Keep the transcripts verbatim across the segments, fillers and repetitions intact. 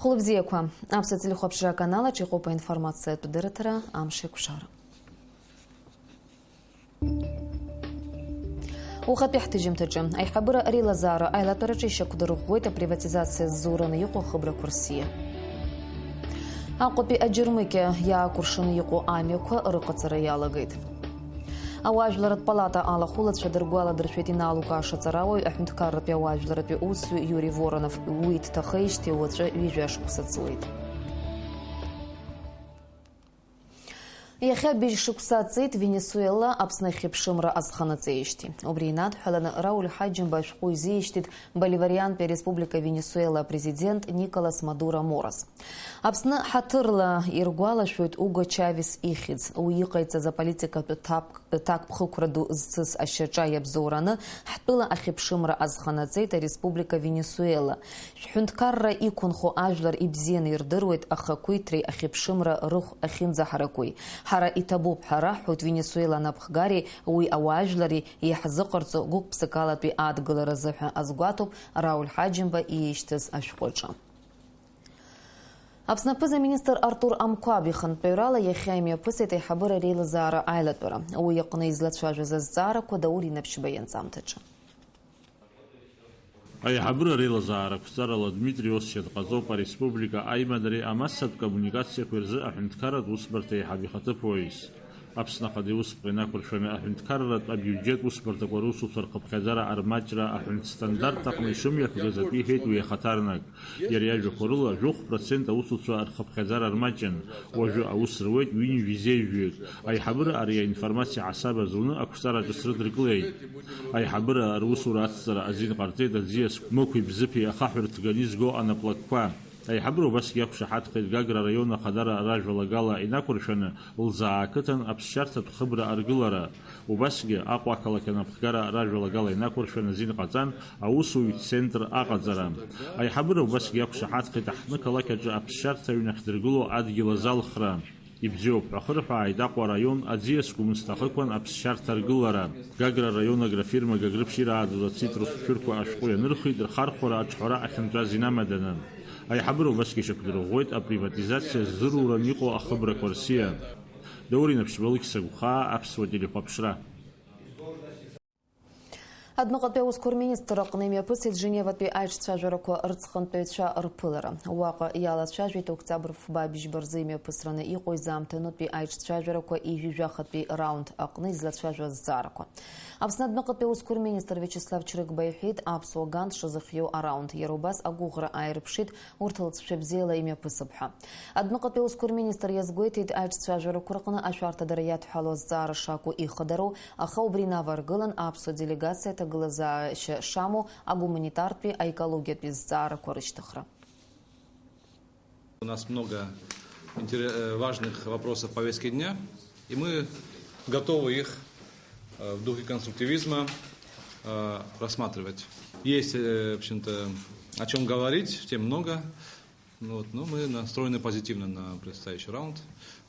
Хәылбзиақәа. Аԥсуа телехәаԥшра аканал аҿы иҟоуп аинформациатә дырраҭара Амш еиқәшара. Уахатәи ҳҭыжьымҭаҿы аиҳабыра реилазаара аилатәараҿы ишьақәдырӷәӷәеит априватизациа ззураны иҟоу ахыбрақәа рсиа. Аҟәатәи аџьармыкьа иаакәыршаны иҟоу амҩақәа рыҟаҵара иалагеит. Ауаажәларратә палата алахәылацәа дыргәаладыршәеит инаалукааша аҵарауаҩ, аҳәынҭқарратәи ауаажәларратәи усзуҩ Иури Воронов. Уи дҭахеижьҭеи уаҵәы ҩажәа шықәса ҵуеит. Иахьа быжь шықәса ҵит Венесуела Аԥсны ахьыԥшымра азханаҵеижьҭеи. Убри инадҳәаланы Рауль Ҳаџьымба ашәҟәы изиижьҭеит Боливариантәи ареспублика Венесуела апрезидент Николас Мадуро Морас. Аԥсны ҳаҭырла иргәалашәоит Уго Чавес ихьӡ. Уи иҟаиҵаз аполитикатә ҭак-, ҭакԥхықәра ду зцыз ашьаҿа иабзоураны ҳтәыла ахьыԥшымра азханаҵеит ареспублика Венесуела. Шәҳәынҭқарра иқәынхо ажәлар ибзианы ирдыруеит ахақәиҭреи ахьыԥшымра рыхә ахьынӡаҳаракуеи. Ҳара иҭабуп ҳәа раҳҳәоит Венесуела анапхгареи уи ауаажәлари иаҳзыҟарҵо гәык-ԥсыкалатәи адгылара азыҳәа, азгәаҭоуп Рауль Ҳаџьымба иишьҭыз ашәҟәаҿы. Аԥсны аԥыза-министр Артур Амқәаб ихантәаҩрала иахьа имҩаԥысит аиҳабыра реилазаара аилатәара. Уи аҟны излацәажәаз азҵаарақәа Даур Инаԥшьба ианҵамҭаҿы. Аиҳабыра реилазаара ақәҵарала Дмитри Осиа дҟаҵоуп ареспублика аимадареи амассатә коммуникациақәеи рзы аҳәынҭқарратә усбарҭа аиҳаб ихаҭыԥуаҩыс. Аԥсны Ахада иусԥҟа инақәыршәаны аҳәынҭқарратә абиуџьет усбарҭақәа русуцәа рхыԥхьаӡара армаҷра аҳәынҭстандарт аҟны ишымҩаԥгаз атәы иҳәеит уи ахаҭарнак. Иара иажәақәа рыла, жәохә процент аусуцәа рхыԥхьаӡара рмаҷын. Уажәы аус руеит ҩынҩажәи зеижәҩык. Аиҳабыра ари аинформациа ҳасаб азуны ақәҵараҿы срыдыркылеит. Аиҳабыра русура ацҵара азин ҟарҵеит аӡиас Мықәи Бзыԥи ахаҳә рҭганы изго анаплакқәа. Аиҳабыра убасгьы иақәшаҳаҭхеит Гагра араион ахадара ражәалагала инақәыршәаны Лзаа ақыҭан аԥсшьарҭатә хыбра аргылара. Убасгьы Аҟәа ақалақь анапхгара ражәалагала инақәыршәаны азин ҟаҵан аусуҩ центр аҟаҵара. Аиҳабыра убасгьы иақәшаҳаҭхеит Аҳҭны қалақь аҿы аԥсшьарҭа аҩны ахьдыргыло адгьыл азалхра. Ибзиоуп ҳәа ахырҳәааит Аҟәа араион аӡиас Гәымсҭа ахықәан аԥсшьарҭа аргылара. Гагра араион агрофирма Гагрыԥшь ирааӡоз ацитрус шәырқәа ашәҟәы ианырхит рхархәара аҿҳәара ахьынҵәаз инамаданы. Аиҳабыра убасгьы ишьақәдырӷәӷәеит априватизациа ззыруран иҟоу ахыбрақәа рсиа. Даур Инаԥшьба, Алықьса Гәхаа, Аԥсуа телехәаԥшра. Адәныҟатәи аусқәа рминистр аҟны имҩаԥысит Женеватәи аиҿцәажәарақәа рыҵхынтәаҩцәа рԥылара. Уаҟа иалацәажәеит октиабр фба быжьба рзы имҩаԥысраны иҟоу изаамҭанытәи аиҿцәажәарақәа ижәижәахатәи раунд аҟны излацәажәо азҵаарақәа. Аԥсны адәныҟатәи аусқәа рминистр Виачеслав Чрыгба иҳәеит, аԥсуа ган дшазыхиоу араунд. Иара убас агәыӷра ааирԥшит урҭ лҵшәа бзиала имҩаԥысып ҳәа. Адәныҟатәи аусқәа рминистр иазгәеиҭеит, аиҿцәажәарақәа рҟны ашәарҭадара иадҳәалоу азҵаара шакәу ихадароу, аха убри инаваргылан аԥсуа делегациа аҭагылазаашьа шамоу агуманитартәи, аекологиатәи зҵаарақәа рышьҭыхра. У нас много интере-, э, важных вопросов повестки дня, и мы готовы их, э, в духе конструктивизма, э, рассматривать. Есть, э, в общем-то, о чём говорить, тем много. Ну вот, но мы настроены позитивно на предстоящий раунд.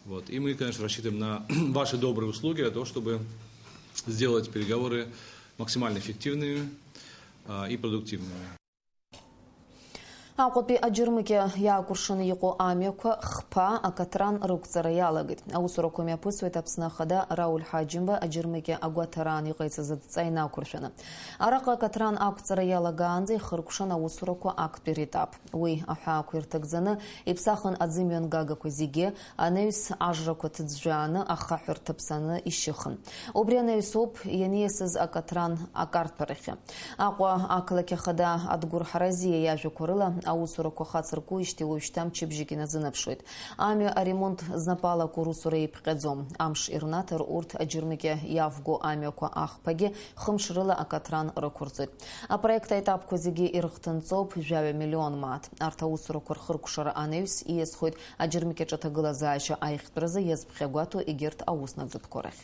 Вот. И мы, конечно, рассчитываем на ваши добрые услуги для того, чтобы сделать переговоры максимально эффективными, а, и продуктивными. Аҟәатәи аџьармыкьа иаакәыршаны иҟоу амҩақәа хԥа акаҭран рықәҵара иалагеит. Аусурақәа мҩаԥысуеит Аԥсны Ахада Рауль Ҳаџьымба аџьармыкьа агәаҭараан иҟаиҵаз адҵа инақәыршәаны. Араҟа акаҭран ақәҵара иалагаанӡа ихыркәшан аусурақәа актәи ретап. Уи аҳәаақәа ирҭагӡаны иԥсахын аӡымҩангагақәа зегьы, анаҩс ажрақәа ҭыӡәӡәааны ахаҳә рҭаԥсаны ишьыхын. Убри анаҩсоуп ианиасыз акаҭран акарҭәарахьы. Аҟәа ақалақь ахада Адгәыр Ҳаразиа иажәақәа рыла, аусурақәа хацыркуижьҭеи уажәшьҭа мчыбжьык иназынаԥшуеит. Амҩа аремонт знапы алаку русура еиԥҟьаӡом. Амш ирнаҭар урҭ аџьармыкьа иавго амҩақәа ахԥагьы хымш рыла акаҭран рықәырҵоит. Апроект аетапқәа зегьы ирыхҭынҵоуп жәаҩа миллион мааҭ. Арҭ аусурақәа рхыркәшара анаҩс ииасхоит аџьармыкьаҿы аҭагылазаашьа аиӷьтәразы иазԥхьагәаҭоу егьырҭ ауснагӡатәқәа рахь.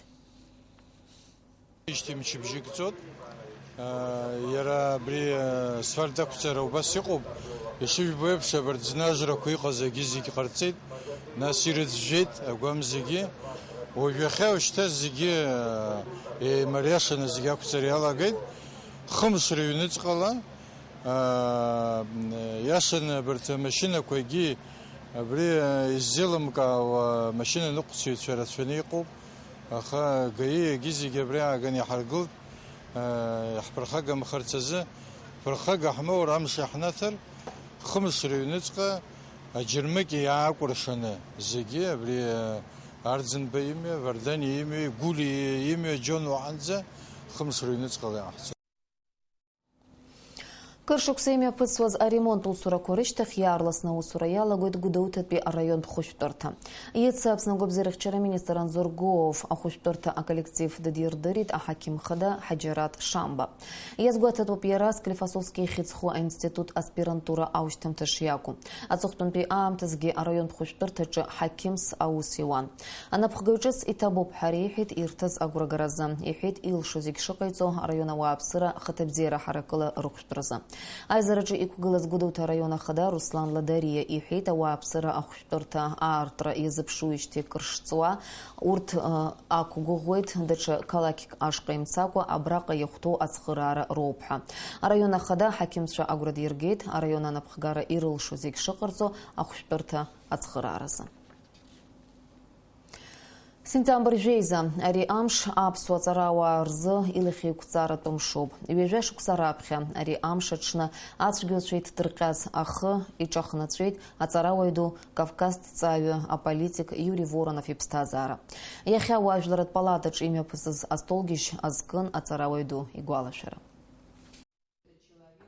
Ишьҭеи мчыбжьык ҵуеит. Иара абри асфальт ақәҵара убас иҟоуп. Ишыжәбо еиԥш, абарҭ зны ажрақәа иҟаз агьы зегь ҟарҵеит, нас ирыӡәӡәеит агәам зегьы. Уажәы иахьа уажәшьҭа зегьы еимариашаны зегь ақәҵара иалагеит. Хымш рыҩныҵҟала Иашаны абарҭ амашьынақәагьы абри иззеилымкаауа амашьынаныҟәцаҩцәа рацәаны иҟоуп, аха ГАИ егьи зегьы абри ааганы иҳаргылт, иаҳԥырхагамхарц азы. Ԥырхага ҳмоур, амш иаҳнаҭар, хымш рыҩныҵҟа аџьармыкьа иаакәыршаны зегьы абри Арӡынба имҩа, Вардани имҩа, Гәлиа имҩа, Џьон уаанӡа хымш рыҩныҵҟала иаҳцоит. Кыр шықәса имҩаԥысуаз аремонт усурақәа рышьҭахь иаарласны аусура иалагоит Гәдоуҭатәи араионтә хәышәтәырҭа. Иацы Аԥсны агәабзиарахьчара аминистр Анзор Гәыуов ахәышәтәырҭа аколлектив дыдирдырит аҳақьым хада Ҳаџьараҭ Шамба. Иазгәаҭатәуп иара Склифосовски ихьӡ зху аинститут аспирантура аушьҭымҭа шиакәу. Аҵыхәтәантәи аамҭазгьы араионтә хәышәтәырҭаҿы ҳақьымс аус иуан. Анапхгаҩ ҿыц иҭабуп ҳәа реиҳәеит ирҭаз агәрагаразы, иҳәеит илшо зегь шыҟаиҵо араион ауааԥсыра ахаҭабзиара ҳаракыла рыхәшәтәразы. Аизараҿы иқәгылаз Гәдоуҭа араион ахада Руслан Ладариа иҳәеит, ауааԥсыра ахәшәтәырҭа аартра иазыԥшуижьҭеи кыр шҵуа, урҭ, ы, ақәгәыӷуеит, даҽа қалақьк ашҟа имцакәа, абраҟа иахәҭоу ацхыраара роуп ҳәа. Араион ахада аҳақьымцәа агәра диргеит, араион анапхгара ирылшо зегь шыҟарҵо ахәшәтәырҭа ацхырааразы. Сентиабр жәеиза, ари амш аԥсуа ҵарауаа рзы илахьеиқәҵаратәы мшуп. Ҩажәа шықәса раԥхьа ари амш аҽны ацәгьоуцәа иҭдырҟьаз ахы иҿахнаҵәеит аҵарауаҩ ду, Кавказҭҵааҩы аполитик Иури Воронов иԥсҭазаара. Иахьа уаажәларратә палатаҿ имҩаԥысыз астолгьежь азкын аҵарауаҩ ду игәалашәара.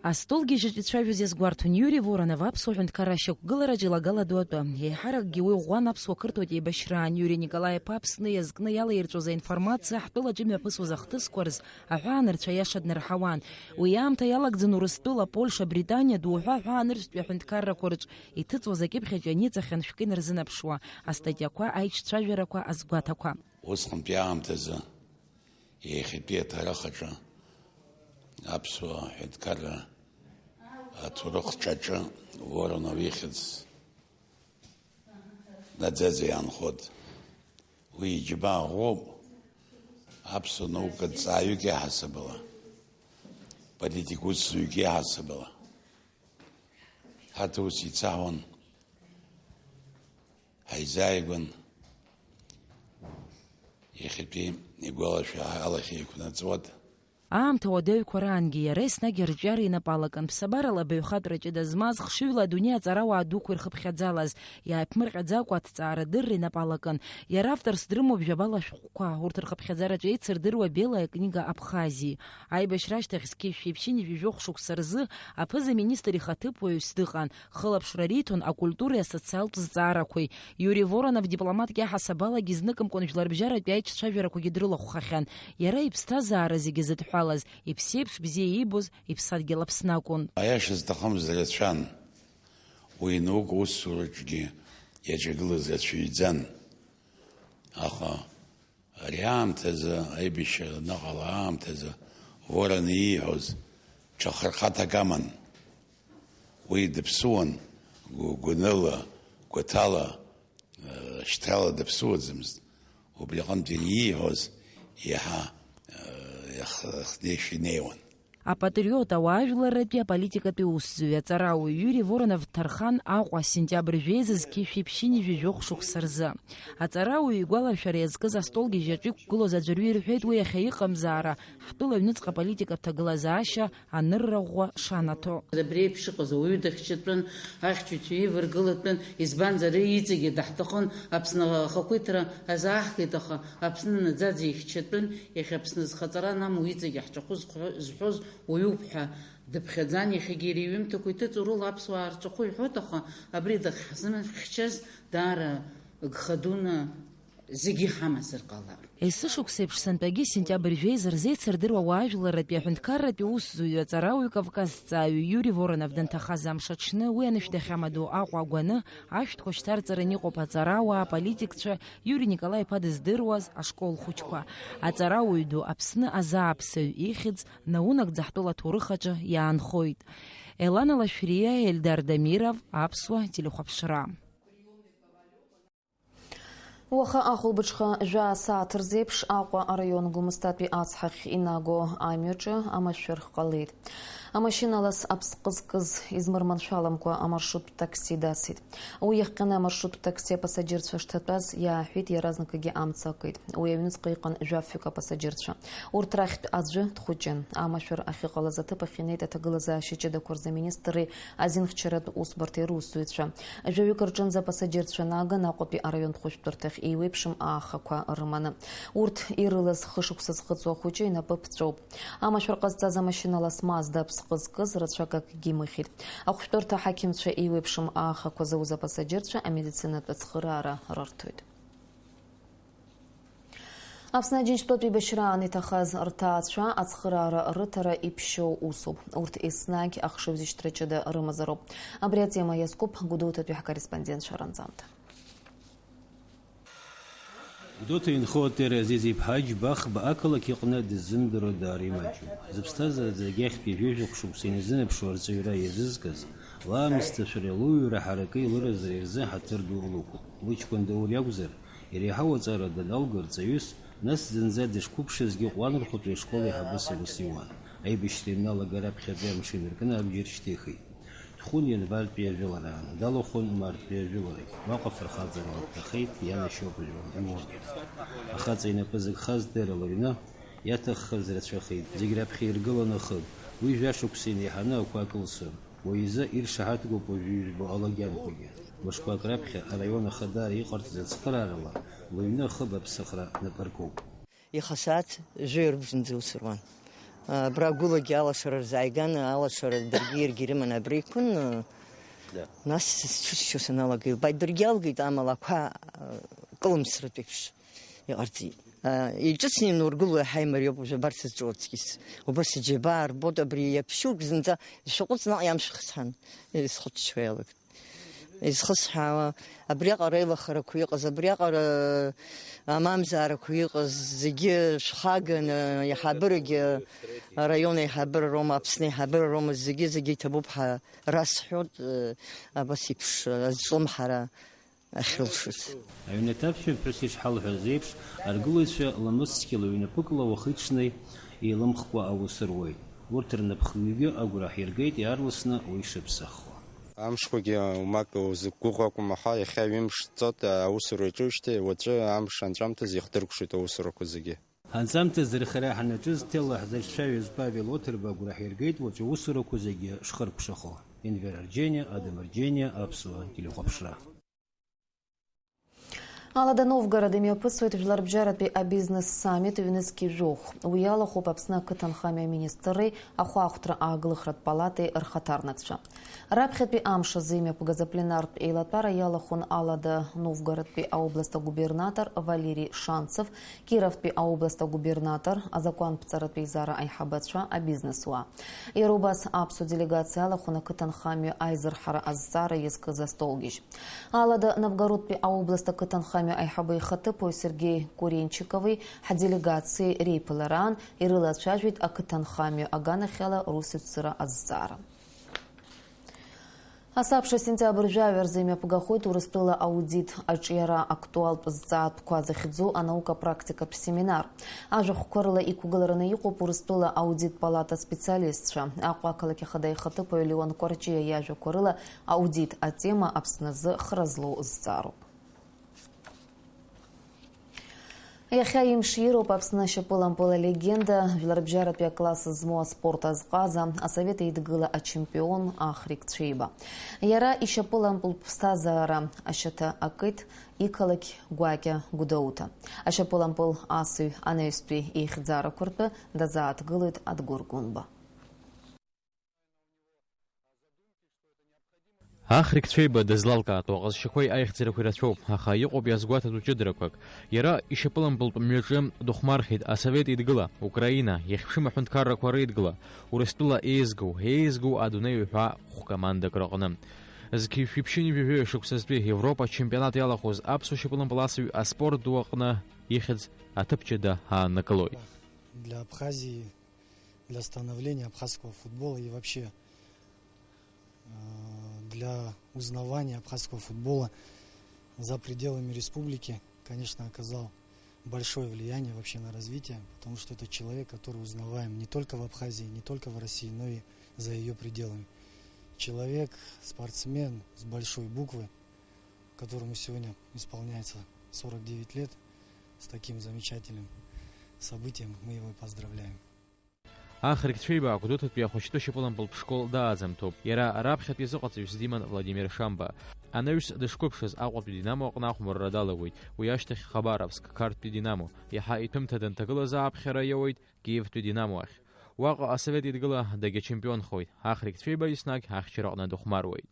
Астолгьежь аҿы ицәажәоз иазгәарҭон Иури Воронов аԥсуа ҳәынҭқарра ашьақәгылараҿ илагала ду атәы. Еиҳаракгьы уи ӷәӷәан аԥсуа-қырҭуа еибашьраан. Иури Николаи-иԥа Аԥсны иазкны иалаирҵәоз аинформациа ҳтәылаҿы имҩаԥысуаз ахҭысқәа рзы аҳәаанырцә аиаша днарҳауан. Уи аамҭа иалагӡан Урыстәыла, Польша, Британиа, доуҳа аҳәаанырцәтәи аҳәынҭқаррақәа рҿы иҭыҵуаз акьыԥхь аҿы ианиҵахьан шәкы инарзынаԥшуа, астатиақәа, аиҿцәажәарақәа, азгәаҭақәа. Усҟантәи аамҭазы иахьатәи аҭарах аҿы аԥсуа ҳәынҭқарра аҭоурых ҿаҿы Воронов ихьӡ наӡаӡа иаанхоит. Уи иџьабаа ӷәӷәоуп аԥсуа наукатә ҵааҩык иаҳасабала, политик усзуҩык иаҳасабала. Ҳарҭ ус ицаҳауан, ҳаизааигәан, иахьатәи игәалашәа алахь еиқәнаҵуан. Аамҭа уадаҩқәа раангьы иара еснагь арҿиара инапы алакын, ԥсабарала абаҩхатәра ҷыда змаз, хшыҩла адунеи аҵарауаа дуқәа ирхыԥхьаӡалаз, иааиԥмырҟьаӡакәа аҭҵаарадырра инапы алакын. Иара авторс дрымоуп жәабала ашәҟәқәа, урҭ рхыԥхьаӡараҿы еицырдыруа Белая книга Абхазии. Аибашьра ашьҭахь зқьи жәшәи ԥшьынҩажәи жәохә шықәса рзы аԥыза-министр ихаҭыԥуаҩс дыҟан, хылаԥшра риҭон акультуреи асоциалтә зҵаарақәеи. Иури Воронов дипломатк иаҳасабалагьы зныкымкәан жәларбжьаратәи аиҿцәажәарақәагьы дрылахәхахьан. Иара иԥсҭазаара зегьы зыдҳәалаз, иԥсеиԥш бзиа иибоз иԥсадгьыл Аԥсны акәын. Аиаша зҭахымыз рацәан. Уи инаука усураҿгьы иаҿагылаз рацәаҩӡан. Аха ари аамҭазы, аибашьра аныҟала аамҭазы, Ворон ииҳәоз ҽа хырхаҭак аман. Уи дыԥсуан гәы-, гәаныла, гәаҭала, э, шьҭрала дыԥсуаӡамызт. Убри аҟынтә иара ииҳәоз иаҳа, э, иах-, иахнеишьа инеиуан. Апатриот, ауаажәларратәи аполитикатәи усзуҩ, аҵарауаҩ Иури Воронов дҭархан Аҟәа, сентиабр жәеиза зқьи жәшәи ԥшьынҩажәи жәохә шықәса рзы. Аҵарауаҩ игәаларшәара иазкыз астолгьежь аҿы иқәгылоз аӡәырҩы ирҳәеит уи иахьа иҟамзаара, ҳтәыла аҩныҵҟа аполитикатә ҭагылазаашьа анырра ӷәӷәа шанаҭо. Абри еиԥш иҟаз ауаҩы дахьчатәын, ахьчаҩцәа иваргылатәын, избанзар, иҵегьы даҳҭахын, Аԥсны ахақәиҭра азааҳгеит, аха Аԥсны наӡаӡа ихьчатәын, иахьа Аԥсны зхаҵара анамоу иҵегьы ҳҿахәы зхо-, зҳәоз уаҩуп ҳәа дыԥхьаӡан, иахьагьы иара иҩымҭақәа иҭыҵ урыла аԥсуаа рҿахәы иҳәоит, аха абри дахьҳзымхьчаз даара гха дуны зегьы иҳамазар ҟалап. Есышықәса еиԥш сынтәагьы сентиабр жәеиза рзеицырдыруа уаажәларратәи аҳәынҭқарратәи усзуҩы аҵарауаҩ кавказҭҵааҩы Иури Воронов данҭахаз амш аҽны уи анышә дахьамадоу Аҟәа агәаны ашәҭқәа шьҭарҵаран иҟоуп аҵарауаа, аполитикцәа, Иури Николаи-иԥа дыздыруаз ашкол хәыҷқәа. Аҵарауаҩ ду Аԥсны азааԥсаҩ ихьӡ наунагӡа ҳтәыла аҭоурых аҿы иаанхоит. Елана Лашәриа, Ельдар Дамиров, Аԥсуа телехәаԥшра. Уаха ахәылбыҽха жәаа сааҭ рзеиԥш Аҟәа араион Гәымсҭатәи ацҳахь инаго амҩаҿы амашәыр ҟалеит. Амашьына лас аԥсҟы зкыз измырманшәаламкәа амаршруттә такси дасит. Уи иахҟьаны амаршруттә такси апассаџьырцәа шҭатәаз иааҳәит, иаразнакгьы амца акит. Уи аҩныҵҟа иҟан жәафҩык апассаџьырцәа. Урҭ рахьтә аӡәы дхәыҷын. Амашәыр ахьыҟалаз аҭыԥ ахь инеит аҭагылазаашьа ҷыдақәа рзы аминистри азинхьчаратә усбарҭеи русзуҩцәа. Жәаҩык рҿынӡа апассаџьырцәа наган Аҟәатәи араионтә хәышәтәырҭахь еиуеиԥшым аахақәа рыманы. Урҭ ирылаз хышықәса зхыҵуа ахәыҷы инапы ԥҵәоуп. Амашәыр ҟазҵаз амашьына лас Мазда аԥсҟы зкыз рацәак акгьы имыхьит. Ахәшәтәырҭа аҳақьымцәа еиуеиԥшым аахақәа зауз апассаџьырцәа амедицинатә ацхыраара рырҭоит. Аԥсны Аџьынџьтәылатә еибашьраан иҭахаз рҭаацәа ацхыраара рыҭара иԥшьоу усуп. Урҭ еснагь ахшыҩзышьҭра ҷыда рымазароуп. Абри атема иазкуп Гәдоуҭатәи ҳкорреспондентцәа ранҵамҭа. Гәдоуҭа инхо Тери Азиз-иԥҳа Џьбахба ақалақь аҟны дыззымдыруа даара имаҷым. Зыԥсҭазаараӡагьы ахьтәи жәаҩа шықәса иназынаԥшуа арҵаҩра иазызкыз, лаамысҭашәареи луаҩра ҳаракеи лыразреи рзы ҳаҭыр ду лықәуп. Лыҷкәын Даур иакәзар, иреиҳау аҵара даналга рҵаҩыс, нас зынӡа дышқәыԥшызгьы Ҟәланырхәытәи ашкол аиҳабыс аус иуан. Аибашьра ианалага раԥхьаӡа амш инаркны абџьар шьҭихит. Дхәын ианвартәи ажәылараан, далахәын мартәи ажәыларагь. Уаҟа афырхаҵара лҭахеит, ианашьоуп ажәлар иурҭ. Ахаҵа инапы зыгхаз Тера лыҩны иаҭаххаз рацәахеит. Зегь раԥхьа иргылан ахыб. Уи жәашықәса инеиҳаны ақәа кылсын. Уи изы иршаҳаҭгоуп уажәы ижәбо алагьанқәагьы. Мышқәак раԥхьа араион ахадара иҟарҵаз ацхыраарала лыҩны ахыб аԥсахра нап аркуп. Иаха асааҭ жәаҩа рыбжанӡа аус руан. Абра агәылагьы алашара рзааиган, алашара даргьы иаргьы ирыманы абра иқәын. Да. Нас сызцәысшьо саналага, илбааит, даргьы алгеит, амала ақәа, а, кылымсратә еиԥш иҟарҵеит. А, иҿыцны инургыло иаҳа имариоуп уажәы абарҭ зҿу аҵкьыс. Убас аџьабаа рбоит, абри иаԥшьугь зынӡа ишәаҟәыҵ наҟ иамшәыхсҳан, исхыччо иалагеит. Изхысҳәаауа, абриаҟара аилахарақәа иҟаз, абриаҟара амамзаарақәа иҟаз зегьы шәхаганы, аиҳабырагьы, араион аиҳабыра роума, Аԥсны аиҳабыра роума, зегьы-зегьы иҭабуп ҳәа расҳәоит, абас еиԥш азҿлымҳара ахьрылшоз. Аҩнаҭаԥшьаҩ ԥҳәыс ишҳалҳәаз еиԥш, аргылаҩцәа ламысцқьала ҩнапыкла уахи-ҽни еилымхкәа аус руеит. Урҭ рнапхгаҩгьы агәра ҳиргеит иаарласны уи шыԥсахуа. Амшқәагьы умак узықәгәыӷуа акәым, аха иахьа ҩымш ҵот аусура иаҿуижьҭеи уаҵәы амш анҵәамҭазы ихдыркәшоит аусурақәа зегьы. Анҵамҭазы рхара ҳанаҿыз ҭелла ҳзаҿцәажәаз Павел Оҭырба агәра ҳиргеит уаҵәы аусурақәа зегьы шхыркәшахо. Енвер Арџьениа, Адам Арџьениа, Аԥсуа телехәаԥшра. Алада Новгород имҩаԥысуеит Жәларбжьаратәи абизнес саммит ҩнызқь жәохә. Уи иалахәуп Аԥсны ақыҭанхамҩа аминистрреи ахәаахәҭра ааглыхратә палатеи рхаҭарнакцәа. Раԥхьатәи амш азы имҩаԥгаз апленартә еилатәара иалахәын Алада Новгородтәи аобласт агубернатор Валери Шанцев, Кировтәи аобласт агубернатор, азакәанԥҵаратә еизара аиҳабацәа, абизнесуаа. Иара убас аԥсуа делегациа алахәын ақыҭанхамҩа аизырҳара азҵаара иазкыз астолгьежь. Алада Новгородтәи аобласт ақыҭанхамҩа аиҳабы ихаҭыԥуаҩ Сергеи Куренчикови ҳделегациеи реиԥылараан ирылацәажәеит ақыҭанхамҩа аганахьала русеицәцара азҵаара. Асабша сентиабр жәаҩа рзы имҩаԥгахоит Урыстәыла аудит аҿиара актуалтә зҵаатәқәа захьӡу анаука-практикатә семинар. Ажәахәқәа рыла иқәгылараны иҟоуп Урыстәыла аудит палата специалистцәа. Аҟәа ақалақь ахада ихаҭыԥуаҩ Леон Кәарҷиа иажәақәа рыла аудит атема Аԥсны азы хра злоу зҵаароуп. Иахьа имшироуп Аԥсны ашьапылампыл алегенда, жәларбжьаратәи акласс змоу аспорт азҟаза, Асовет Еидгыла ачемпион Ахрик Цәеиба. Иара ишьапылампылтә ԥсҭазаара ашьаҭа акит иқалақь гәакьа Гәдоуҭа. Ашьапылампыл асыҩ анаҩстәи еихьӡарақәа ртәы дазааҭгылоит Адгәыр Гәынба. Ахрик Цәеиба дызлалкаатәу аҟазшьақәеи аихьӡарақәеи рацәоуп, аха иҟоуп иазгәаҭатәу ҷыдарақәак. Иара ишьапылампылтә мҩаҿы дыхәмархьеит Асовет Еидгыла, Украина, иахьԥшым аҳәынҭқаррақәа Реидгыла, Урыстәыла еизгоу, еизгоу адунеи ҩҳәа хә-командак рыҟны. Зқьи шәиԥшьыни жәаҩа шықәсазтәи Европа ачемпионат иалахәыз аԥсуа шьапылампыласҩы аспорт ду аҟны ихьӡ аҭыԥ ҷыда ааннакылоит. Для Абхазии, для становления абхазского футбола и вообще э, для узнавания абхазского футбола за пределами республики, конечно, оказал большое влияние вообще на развитие, потому что это человек, который узнаваем не только в Абхазии, не только в России, но и за её пределами. Человек, спортсмен с большой буквы, которому сегодня исполняется сорок девять лет, с таким замечательным событием мы его поздравляем. Ахрик Цәеиба Агәдоуҭатәи ахәыҷтәы шьапылампылтә школ дааӡамҭоуп. Иара раԥхьатәи азыҟаҵаҩыс диман Владимир Шамба. Анаҩс дышқәыԥшыз Аҟәатәи Динамо аҟны ахәмарра далагоит, уи ашьҭахь Хабаровск, Қарҭтәи Динамо, иаҳа иҭәымҭа данҭагылаз ааԥхьара иауеит Киевтәи Динамо ахь. Уаҟа Асовет Еидгыла дагьачемпионхоит, Ахрик Цәеиба еснагь ахьчараҟны дыхәмаруеит.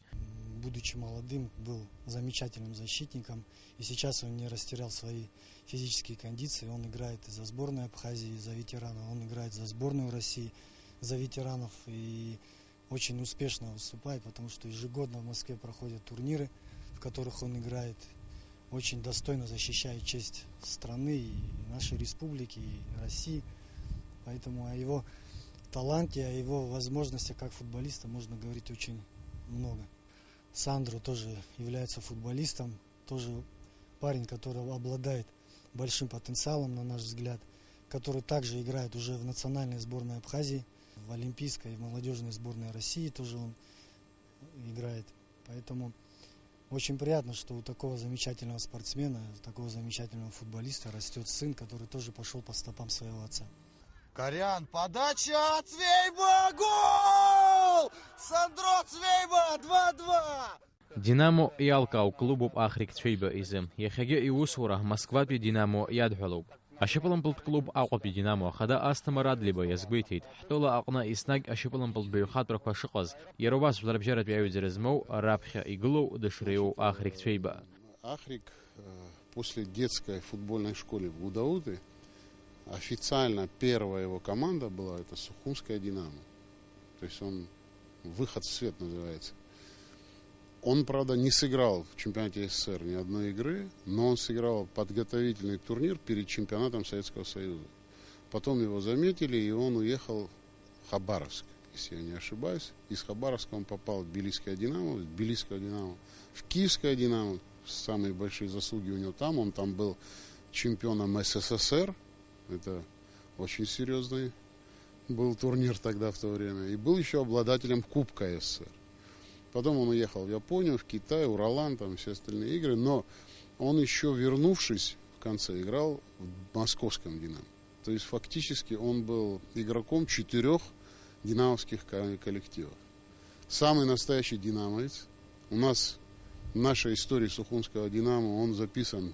Будучи молодым, был замечательным защитником, и сейчас он не растерял свои физические кондиции. Он играет и за сборную Абхазии, за ветерана, он играет за сборную России, за ветеранов, и очень успешно выступает, потому что ежегодно в Москве проходят турниры, в которых он играет, очень достойно защищает честь страны и нашей республики, и России. Поэтому о его таланте, о его возможностях как футболиста можно говорить очень много. Сандро тоже является футболистом, тоже парень, который обладает большим потенциалом, на наш взгляд, который также играет уже в национальной сборной Абхазии, в олимпийской и в молодёжной сборной России тоже он играет. Поэтому очень приятно, что у такого замечательного спортсмена, такого замечательного футболиста растёт сын, который тоже пошёл по стопам своего отца. Кориан, подача, Цвейба, гол! Сандро Цвейба, два два! Динамо иалкаау клубуп Ахрик Цәеиба изы. Иахьагьы иусура Москватәи Динамо иадҳәалоуп. Ашьапылампылтә клуб Аҟәатәи Динамо ахада Асҭамыр Адлеиба иазгәеиҭеит, ҳтәыла аҟны еснагь ашьапылампылтә баҩхатәрақәа шыҟаз, иара убас жәларбжьаратәи аҩаӡара змоу, раԥхьа игылоу дышреиуоу Ахрик Цәеиба. Ахрик, э, после детской футбольной школы в Гудауты официально первая его команда была, это Сухумская Динамо. То есть он выход в свет называется. Он, правда, не сыграл в чемпионате С С С Р ни одной игры, но он сыграл подготовительный турнир перед чемпионатом Советского Союза. Потом его заметили, и он уехал в Хабаровск, если я не ошибаюсь. Из Хабаровска он попал в Тбилисское Динамо, из Тбилисского Динамо в Киевское Динамо. Самые большие заслуги у него там. Он там был чемпионом С С С Р. Это очень серьезный был турнир тогда, в то время. И был ещё обладателем Кубка С С С Р. Потом он уехал в Японию, в Китай, Уралан, там все остальные игры. Но он ещё, вернувшись в конце, играл в московском «Динамо». То есть фактически он был игроком четырёх динамовских ко-, коллективов. Самый настоящий динамовец. У нас в нашей истории Сухумского «Динамо» он записан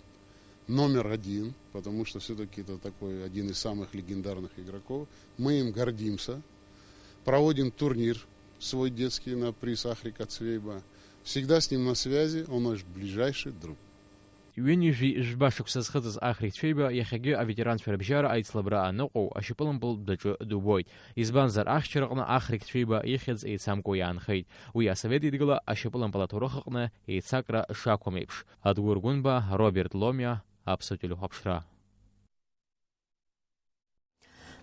номер один, потому что всё-таки это такой один из самых легендарных игроков. Мы им гордимся. Проводим турнир свой детский на приз Ахрика Цвейба. Всегда с ним на связи, он наш ближайший друг. Ҩынҩажәи жәба шықәса зхыҵыз Ахрик Цәеиба иахьагьы аветеранцәа рыбжьара аицлабра аныҟоу ашьапылампыл дәаҿы дубоит. Избанзар, ахьчараҟны Ахрик Цәеиба ихьӡ еицамкуа иаанхеит. Уи Асовет Еидгыла ашьапылампыл аҭоурых аҟны еицакра шақәым еиԥш. Адгәыр Гәынба, Роберт Ломиа, Аԥсуа телехәаԥшра.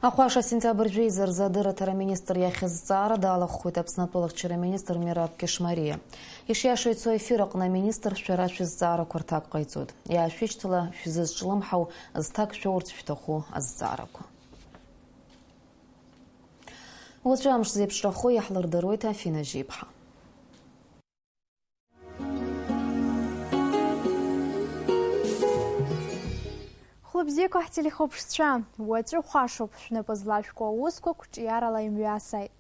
Ахәаша, сентиабр жәеиза рзы адырраҭара аминистр иахь азҵаара далахәхоит Аԥсны атәылахьчара аминистр Мераб Кешмариа. Ишиашоу ицо аефир аҟны аминистр шәара шәызҵаарақәа рҭак ҟаиҵоит. Иаашәышьҭала шәзызҿлымҳау зҭак шәоурц шәҭаху азҵаарақәа. Уаҵәы амш зеиԥшрахо иаҳлырдыруеит Афина Жьиԥҳа. Хәлыбзиақәа ҳтелехәаԥшцәа, уаҵәы хәашоуп, шәнапы злашәку аусқәа қәҿиарала имҩасааит.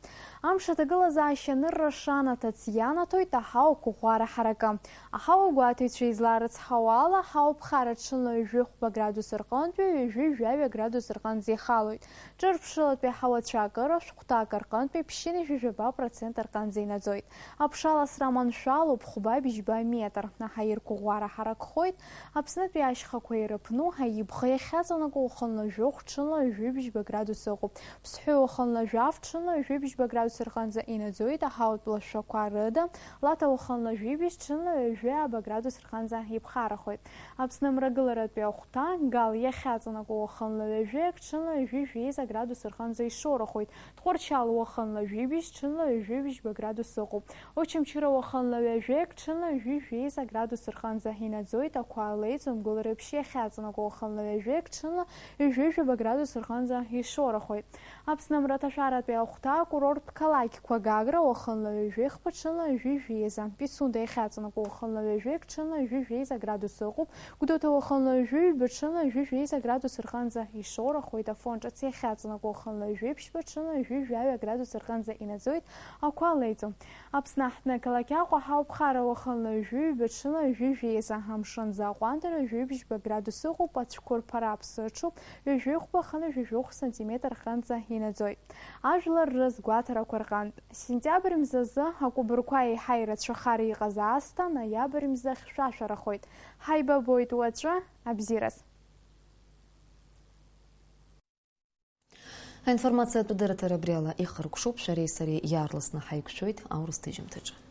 Амш аҭагылазаашьа анырра шанаҭац ианаҭоит аҳауа қәыӷәӷәара ҳаракы. Аҳауа гәаҭаҩцәа изларыцҳауа ала, аҳауа ԥхара ҽынла ҩажәи хәба градус рҟынтәи ҩажәи жәаҩа градус рҟынӡа ихалоит. Ҿырԥшылатәи аҳауа цәаакыра шәҟәҭак рҟынтәи ԥшьынҩажәи жәаба процент рҟынӡа инаӡоит. Аԥшаласра аманшәалоуп хәба бжьба метр. Аҳаирқәыӷәӷәара ҳаракхоит. Аԥснытәи ашьхақәа ирыԥну, аибӷа иахьаҵанакуа уахынла жәохә, ҽынла ҩажәи бжьба градус ыҟоуп. Ԥсҳәы уахынла жәаф, ҽынла ҩажәи бжьба градус градус рҟынӡа инаӡоит, аҳауатә лашәақәа рыда, Лаҭа уахынла жәибжь, ҽынла ҩажәи ааба градус рҟынӡа иԥхарахоит. Аԥсны мрагыларатәи ахәҭа, Гал иахьаҵанакуа уахынла ҩажәи ак, ҽынла ҩажәи жәеиза градус рҟынӡа ишоурахоит. Тҟәарчал уахынла жәибжь, ҽынла ҩажәи жәба градус ыҟоуп. Очамчыра уахынла ҩажәи ак, ҽынла ҩажәи жәеиза градус рҟынӡа инаӡоит, ақәа леиӡом, гәылара еиԥш иахьаҵанакуа уахынла ҩажәи ак, ҽынла ҩажәи жәаба градус рҟынӡа ишоурахоит. Аԥсны мраҭашәаратәи ахәҭа, акурорттә қалақьқәа, Гагра уахынла ҩажәи хԥа, ҽынла ҩажәи жәеиза, Пицунда иахьаҵанакуа уахынла ҩажәи ак, ҽынла ҩажәи жәеиза градус ыҟоуп, Гәдоуҭа уахынла ҩажәи ҩба, ҽынла ҩажәи жәеиза градус рҟынӡа ишоурахоит, Афон ҿыц иахьаҵанакуа уахынла ҩажәи ԥшьба, ҽынла ҩажәи жәаҩа градус рҟынӡа инаӡоит, ақәа леиӡом. Аԥсны аҳҭны ақалақь Аҟәа ҳауԥхара уахынла ҩажәи ҩба, ҽынла ҩажәи жәеиза, амшын аӡы аҟәандара ҩажәи бжьба градус ыҟоуп, ацәқәырԥара аԥсы аҽуп, ҩажәи хәба, хынҩажәи жәохә сантиметр рҟынӡа инаӡоит. Ажәлар рызгәаҭарақәа рҟынтә, сентиабр мзазы акәыбырқәа еиҳа ирацәахар иҟаз аасҭа ноиабр мза хьшәашәарахоит. Ҳаибабоит уаҵәы, абзиараз. Аинформациатә дырраҭара абри ала ихыркәшоуп, шәареи сареи иаарласны ҳаиқәшәоит аурыс ҭыжьымҭаҿы.